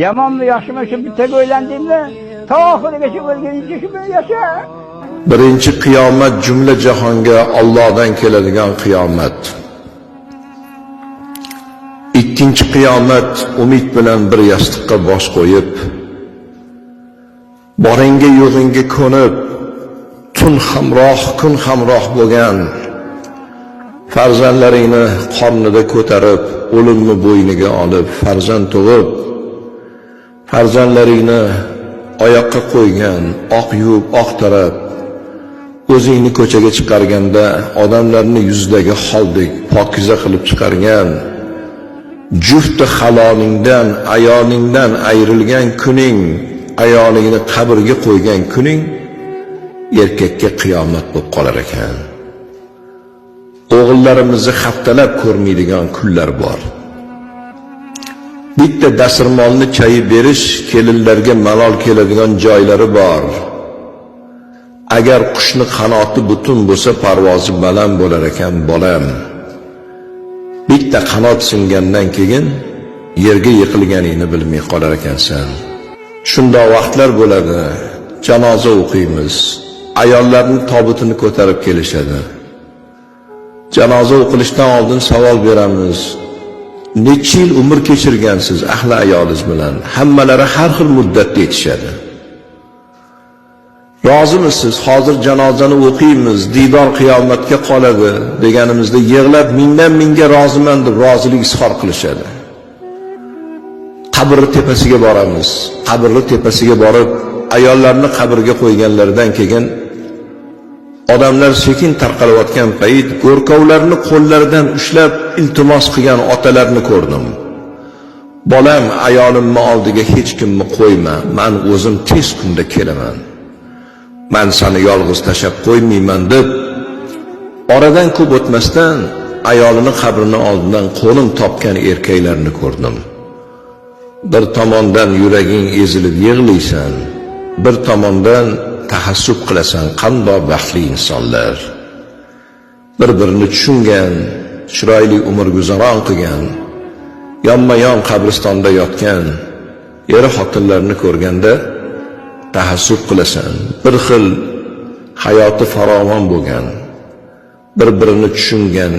Yomonmi, yaxshimi, shu bittaga uylandingmi? To oxirigacha o'lguningcha shu bilan yasha. Birinchi qiyomat jumla jahonga Allohdan keladigan qiyomat. Ikkinchi qiyomat umid bilan bir yostiqqa bosh qo'yib, boringga yo'g'ingga ko'nib, tun hamroh, kun hamroh bo'lgan farzandlaringni qornida ko'tarib, o'limni bo'yniga olib, farzand tug'ib, farzandlaringni oyoqqa qo'ygan, oq yuvib, oq tarab, o'zingni ko'chaga chiqarganda odamlarni yuzidagi xoldek pokiza qilib chiqargan jufti halolingdan, ayolingdan ayrilgan kuning, ayolingni qabrga qo'ygan kuning erkakka qiyomat bo'lib qolar ekan. O'g'illarimizni haftalab ko'rmaydigan kunlar bor. Bitta dasirmolni chayib berish kelinlarga malol keladigan joylari bor. Agar qushni qanoti butun bo'lsa, parvozi baland bo'lar ekan, bolam. Bitta qanot singandan keyin yerga yiqilganingni bilmay qolar ekansan. Shundoq vaqtlar bo'ladi, janoza o'qiymiz. Ayollarning tobutini ko'tarib kelishadi. Janoza o'qilishdan oldin savol beramiz. Necha yil umr kechirgansiz ahli ayolingiz bilan? Hammalari har xil muddatda aytishadi. Rozimisiz? Hozir janozani o'qiymiz, diydor qiyomatga qoladi deganimizda yig'lab mingdan mingga roziman deb rozilik izhor qilishadi. Qabrni tepasiga boramiz. Qabrni tepasiga borib, ayollarni qabrga qo'yganlaridan keyin odamlar sekin tarqalayotgan payt go'rkovlarni qo'llaridan ushlab iltimos qilgan otalarni ko'rdim. Bolam, ayolimni oldiga hech kimni qo'yma, man o'zim tez kunda kelaman. Man seni yolg'iz tashlab qo'ymayman deb oradan ko'p o'tmasdan ayolini qabrini oldidan qo'lim topgan erkaklarni ko'rdim. Bir tomondan yuraging ezilib yig'laysan, bir tomondan tahassub qilasan, qandoq baxtli insonlar. Bir-birini tushungan, chiroyli umr guzaron qilgan, yonma-yon qabristonda yotgan eri xotinlarni ko'rganda tahassub qilasan. Bir xil hayoti farovon bo'lgan, bir-birini tushungan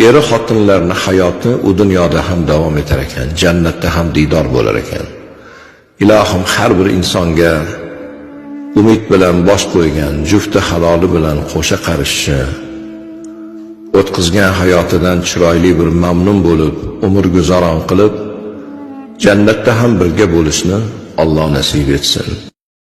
eri xotinlarni hayoti u dunyoda ham davom etar ekan, jannatda ham diydor bo'lar ekan. Ilohim, har bir insonga umid bilan bosh qo'ygan jufti haloli bilan qo'sha qarishi, o'tkazgan hayotidan chiroyli bir mamnun bo'lib, umr guzaron qilib, jannatda ham birga bo'lishni Alloh nasib etsin.